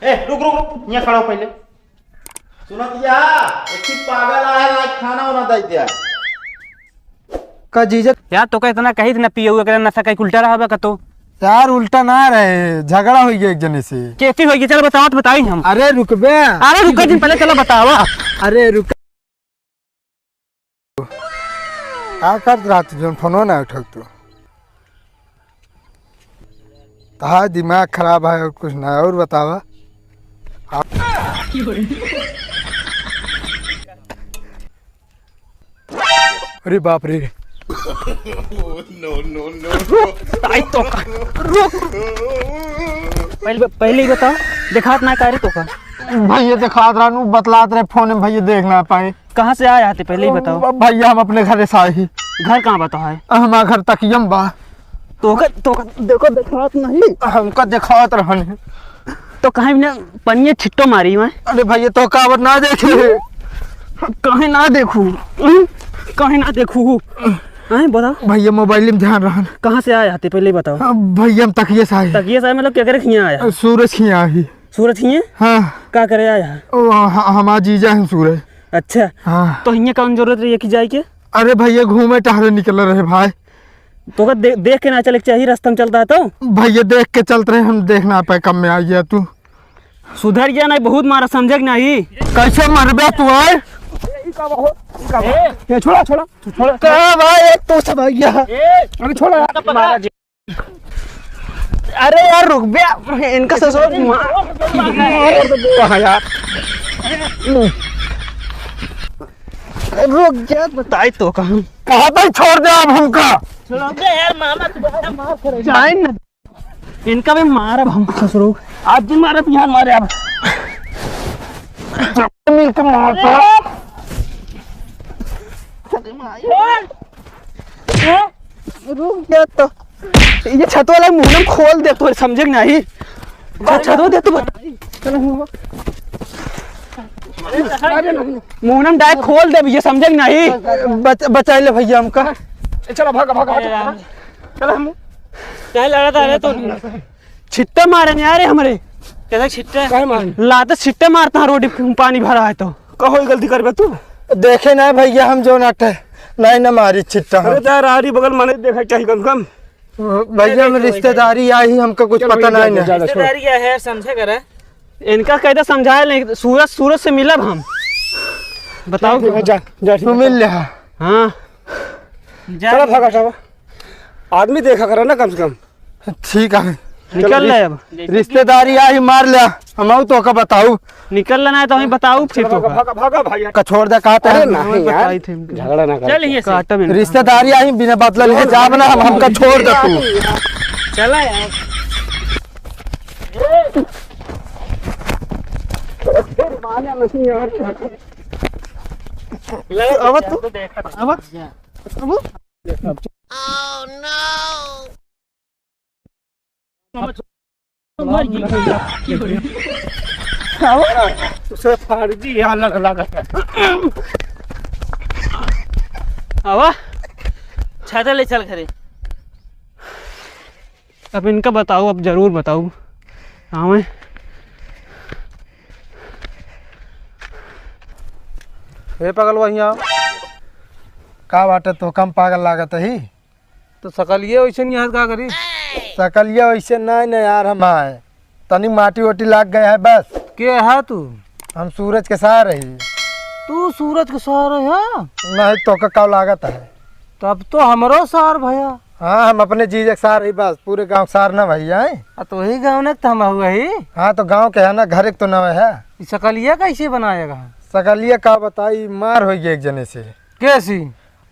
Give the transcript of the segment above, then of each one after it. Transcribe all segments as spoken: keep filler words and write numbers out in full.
ए, रुक, रुक, रुक, यहाँ खड़ा हो पहले। सुनत या, एक ही पागल आया है, आज खाना वाना दे दिया। का जीजा? यार, तोका इतना कही थी ना पियऊ, एकरा नशा कहीं उल्टा रहा बा का तो? यार, उल्टा ना रहे, झगड़ा हो गया एक जने से। कैसी होई? चल बतावा, तो बताई हम। अरे रुकबे। अरे रुका जिन, पहले चला बतावा। अरे रुक। का करत रहा तू, जौन फोनो ना उठाऊ तू? तहार दिमाग खराब है और कुछ ना, और बतावा। अरे बाप रे। ताई तोका, रुक। पहले, पहले ही बताओ, देखात ना का रे तोका? भैया देखात रहनु, बतलात रहे फोन में, भैया देख ना पाए। कहाँ से आया हते, पहले ही बताओ। ब-, भैया हम अपने घर से आए ही। घर कहाँ बा तोहार? हमार घर तकियम बा। तोका, तोका, देखो, देखात नहीं। हमका देखात रहन। तो कहीं ना पनिये छिट्टो मारी मैं। अरे भैया, तो कावत ना देखे। कहीं ना देखू, कहीं ना देखू। हैं, बोला। भैया, मोबाइल में ध्यान रहन। कहाँ से आया हते, पहले ही बताओ। अब भैया, हम तकिये से आए। तकिये से आए, मतलब, केकरे खियाँ आया? सूरज खियाँ ही। सूरज खियाँ? हाँ। का करे आया? ओ, ह-, हमार जीजा हैं सूरज। अच्छा। हाँ। तो हियाँ कौन जरूरत रही है कि जाए के? अरे भैया, घूमे टहरे निकल रहे भाई। तो का दे-, देख के ना चले के चाहिए, रास्ता में चलता है तो? भैया, देख के चलत रहे, हम देख ना पाए, कम में आ गया तू। सुधर जा नहीं, बहुत मारा, समझे कि नहीं? कैसे मरबे तू, आए? ए, छोड़ा, छोड़ा, छोड़ा। का भाई, एक तो सब आ गया। अरे छोड़ा यार। अरे यार, रुक बे, इनका ससुर मार। कहाँ यार? रुक जा, बताई तो कहाँ। कहाँ तक छोड़ दे अब हमका? छोड़ दे यार, मामा, तू बड़ा मार करे। जाए ना। इनका भी मारब हम ससुरो। आज भी मारब, यहाँ मारे अब। मिल के मारता। रुक जा तो। ये छत वाला मुंह खोल दे तो, समझे कि नहीं? छत, छत दे तो बता। चलो, मुंह। मुंह डायरेक्ट खोल दे, ये समझे कि नहीं? बच-, बचाई ले भैया हमका। चलो, भागा, भागा, भागा। चलो, हम काहे लड़त आ रहे तो? छिट्टे मारे नहीं आ रहे हमरे। कैसे छिट्टे? काहे मारे? लाते छिट्टे मारता है, रोड पे पानी भरा है तो। कहो गलती करबे तू? देखे ना भैया, हम जो नाटे नहीं ना मारी छिट्टा हम। अरे यार, आरी बगल माने देखा चाहिए कम से कम। भैया, हम रिश्तेदारी आई ही, हमका कुछ पता नहीं ना। रिश्तेदारी क्या है, समझे करे? इनका कैसे समझाए नहीं, सूरज, सूरज से मिलब हम। बताओ। ठीक है, जा, जा, ठीक तू है। मिल ले। हाँ। जा। चलो, भागा, चलो। आदमी देखा करा ना कम से कम। ठीक है। निकल ले अब। रिश्तेदारी आई, मार ले। हम आऊ तो का बताऊ। निकल लेना है तो हमें बताऊ फिर चलो, तो। भागा, भागा, भागा भाई। का छोड़ दे, काट। अरे नहीं यार, बताई थे हमको। झगड़ा ना कर। चल ये से। काट में। रिश्तेदारी आई, बिना बदला लिए जाब ना हम, हमका छोड़ दे तू। चला यार। अब तू, अब, अब। उसे फर्जी यहाँ लग, लगा है। आवा, छाता ले चल घरे। अब इनका बताऊ, अब जरूर बताऊ। आवे। हे पगलवा, हियाँ। का बाटे, तो कम पागल लागत ही? तो सकलिए वैसे नहीं है, का करी? सकलिए वैसे नहीं न यार, हम आए तनी माटी ओटी लाग गए है बस। के है तू? हम सूरज के सार ही। तू सूरज के सार है? नहीं तो का, का लागत है? तब तो हमरो सार भया। हाँ, हम अपने जीजे के सार ही बस, पूरे गाँव के सार ना भैया है। आ तो वही गाँव ने तो हम हुआ ही। हाँ, तो गाँव के है ना, घर एक तो नवे है। ई सकलिया कैसे बनाएगा? सकलिया का बताई, मार हो गया एक जने से। कैसी?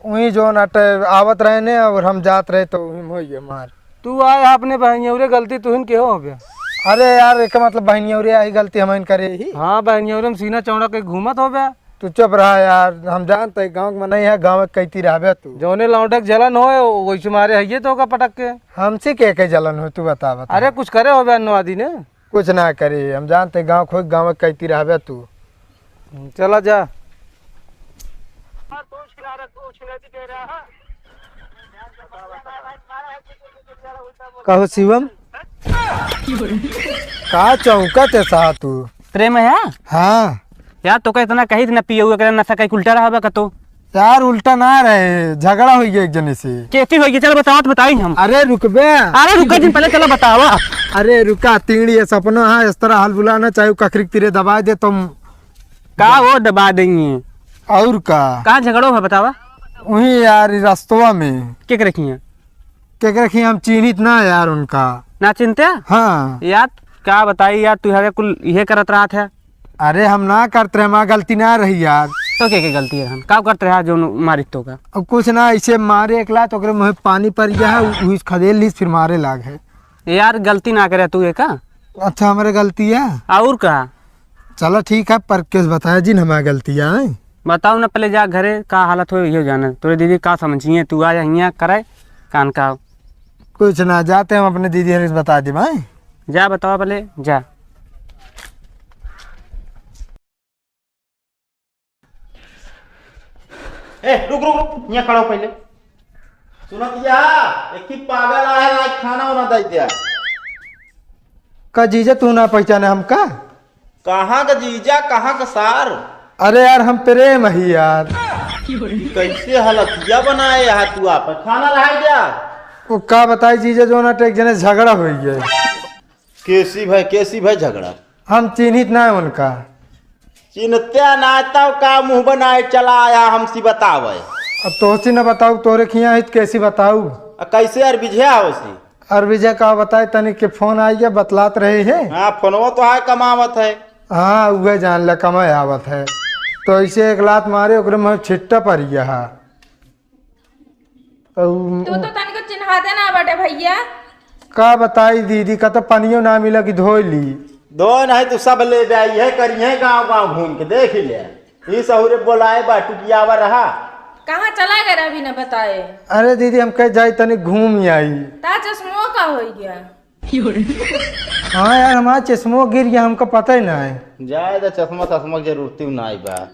वहीं जो नाटे आवत रहे ने और हम जात रहे तो वहीं में होइए मार। तू आए अपने बहनियौरे, गलती तुहिन के हो गया। अरे यार, एक मतलब बहनियौरे आई गलती हम करे ही। हाँ, बहनियौरे में सीना चौड़ा के घूमत हो गया। तू चुप रहा यार, हम जानते हैं गाँव में नहीं है, गाँव में कहती रहबे तू। जौने लौंडक जलन होए, वैसे मारे हइये तो का पटक के। हमसे के के जलन हो, तू बता, बता। अरे कुछ करे हो बे अन्नवादी ने? कुछ ना करी, हम जानते गाँव खोज गाँव में कहती रहबे तू। चला जा। कहो शिवम, का चौंकत है सा तू? प्रेम है? हाँ। यार, तोका इतना कही थी ना पियऊ, एकरा नशा कहीं उल्टा रहा बा कतो। यार, उल्टा ना रहे, झगड़ा होइ गया एक जने से। केती होइ गया? चलो बतावा तो बताई हम। अरे रुकबे। अरे रुका जिन, पहले चलो बतावा। अरे रुका, तीन ये सपना है, इस तरह हाल बुलाना चाहे कखरी के तीरे दबा दे तुम। का वो दबा देंगे? और का? का झगड़ो है बतावा? वही यार, ई रस्तवा में। के रखी है? के रखी, हम चिन्हित ना यार उनका। ना चिन्हते? हाँ। यार, का बताई यार, तू हरे कुल इहे करत रहत है। अरे हम ना करत रहे, हमार गलती ना रही यार। तो के, के गलती है? हम का करत रहे जो मारित तो का? अब कुछ ना, इसे मारे एक लात, ओकरे मुँह पानी पड़ गया है, उ-, उस खदेल लीस, फिर मारे लाग है। यार गलती ना करे तू ये का? अच्छा, हमारे गलती है? और का? चला ठीक है, पर केस बताया जिन हमार गलती है। बताओ ना, पहले जा घरे, का हालत हो, यो जाने। तोरे दीदी का समझिए, तू आ जा हियाँ करे, कान का। कुछ ना, जाते हम अपने दीदी हरीश बता दे भाई। जा बताओ पहले, जा। ए, रुक, रुक, रुक, यहाँ खड़ा हो पहले। सुनत या, एक ही पागल आया है, आज खाना वाना दे दिया। का जीजा, तू ना पहचाने हमका? कहाँ का जीजा, कहाँ का सार? अरे यार, हम प्रेम ही यार। कैसे हालतिया बनाए यार तू आप? खाना रहा गया? वो का बताई जीजा, जो ना एक जने झगड़ा हो गया। केसी भाई, केसी भाई झगड़ा? हम चिन्हित ना है उनका। चिन्हत्या ना तब का मुँह बनाए चला आया हमसे बतावे। अब तोहसे न बताऊ, तोरे खिया है तो कैसे बताऊ? आ, कैसे यार बिझया हो सी? अरे विजय का बताए, तनिक के फोन आइ गया, बतलात रहे हैं। हाँ, फोनवा तो है, कमावत है। हाँ, उहे जान ले, कमाए आवत है। तो ऐसे एक लात मारे, ओकरे में छिट्टा पड़ गया है। अउ तू तो तनिको चिन्हाते ना बाटे भैया। का बताई दीदी, का तो पनियो ना मिला कि धोई ली। धो नहीं, तू सब ले जाई है, करिए गाँव गाँव घूम के देख ले। ई सहुरे बोलाए बा, टुटियावा रहा। कहाँ चला गए रहा बिना बताए? अरे दीदी, हम कह जाई तनी घूम आई। ता चश्मो का हो गया? हाँ यार, हमारा चश्मो गिर गया, हमका पता ही ना है। जाए तो चश्मा, चश्मा की जरूरत ही ना आई बा।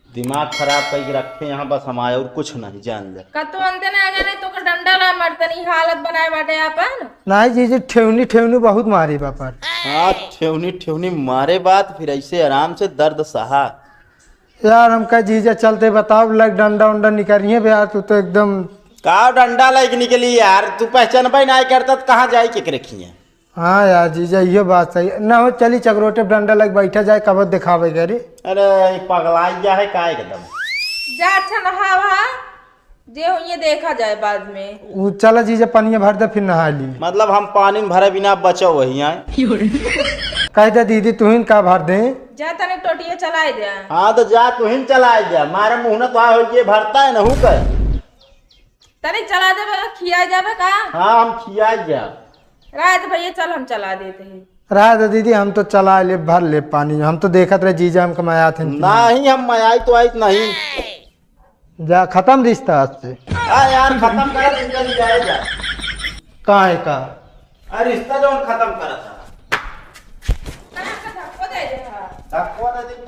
दिमाग खराब करके रखे यहाँ बस हमारे, और कुछ नहीं जान ले। कतो अंते ना आ गए, नहीं तो का डंडा ला मारते, नहीं हालत बनाए बाटे अपन। नहीं जीजी, ठेवनी, ठेवनी बहुत मारी बा पर। हाँ, ठेवनी, ठेवनी मारे बात, फिर ऐसे आराम से दर्द सहा। यार, हमका जीजा चलते बताओ, लग डंडा उंडा निकालिए बे यार, तू तो एकदम। का डंडा लेके निकली यार, तू पहचानबे ना करता तो कहाँ जाए के रखी है? हाँ यार जीजा, इहो बात सही है। ना हो, चली चकरोटे डंडा लग बैठा जाए, कब दिखावे गरी। अरे, ई पगलाई गया है का एकदम? जा अच्छा नहावा, जे हो ये देखा जाए बाद में। उ चला जीजा, पनिया भर दे, फिर नहा ली। मतलब हम पानी में भरे बिना बचो वही आए। कह दे दीदी, तुहिन का भर दे। जा तने टोटिया चलाए दे। हाँ तो जा, तुहिन चलाए दे, मारे मुँह न तो हो ये भरता है ना हूँ कर। तने चला देबे का, खिया जाबे का? हाँ, हम खिया जा। रात भैया चल, हम चला देते हैं। रहा दे दीदी, हम तो चला ले, भर ले पानी, हम तो देखत रहे जीजा हम कमाया थे। नहीं, हम मयाई तो आई नहीं। जा, खत्म रिश्ता आज से। हाँ यार, खत्म कर, तुम चली जाए जा। का है का? अरे रिश्ता जो खत्म करत है। धक्को दे दे। धक्को दे दे।